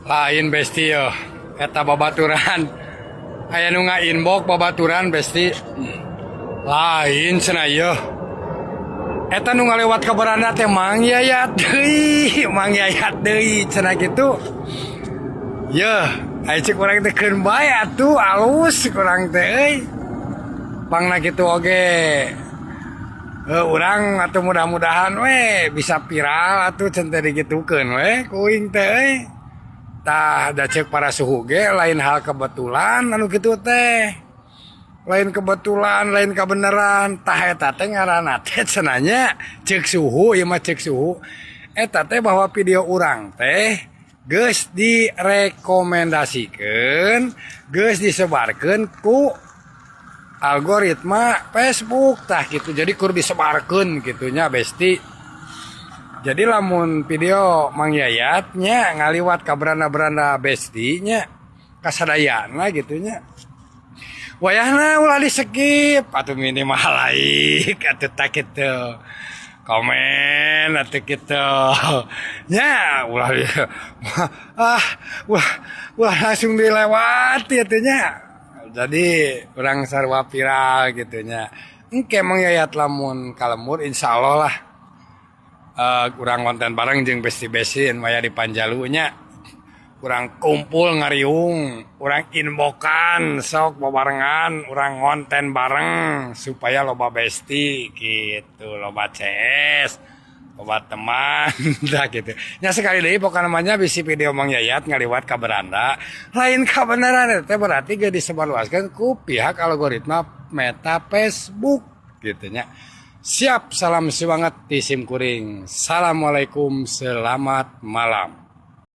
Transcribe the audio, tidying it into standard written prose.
Lain, Besti, yo. Eta babaturan. Aya nu nga-inbox babaturan, Besti. Lain cenah ieu. Eta nu ngalewat ka beranda teh Mang Yayat deui, Mang Yayat deui cenah kitu. Yeuh, aya cek urang teh keun bae atuh, alus urang teh euy. Pangna kitu oge. Urang atuh mudah-mudahan we bisa viral atuh cenah teh digitukeun we ku uing teh euy. Tah, da cek para suhu ge lain hal kebetulan anu kitu teh. Lain kebetulan, lain kebenaran. Tah, eta teh ngaranna teh cenah nya, cek suhu ieu mah, cek suhu. Eta teh bahwa video urang teh geus direkomendasikeun, geus disebarkeun ku algoritma Facebook, tah gitu. Jadi kur disebarkeun kitu nya, Besti. Jadi lamun video Mang Yayat nya ngaliwat ka beranda-beranda Besti nya, kasadayana gitu nya. Wayahna ulah di skip atau minimal like atau tak gitu. Komen atau gitu. Nya ulah ah ulah ulah langsung dilewati atuh nya. Jadi urang sarua viral gitu nya. Engke Mang Yayat lamun ka lembur, insyaallah lah urang konten bareng jeung besti-besti maya di Panjalu nya. Urang kumpul ngariung, urang inboxan sok babarengan, urang konten bareng supaya loba besti gitu, loba CS, loba teman, dah gitu. Nya sekali deui pokokna namanya bisi video Mang Yayat ngaliwat ka beranda, lain kabeneran teh berarti geus disebarluaskeun ku pihak algoritma Meta Facebook gitu nya. Siap, salam semangat di sim kuring. Assalamualaikum, selamat malam.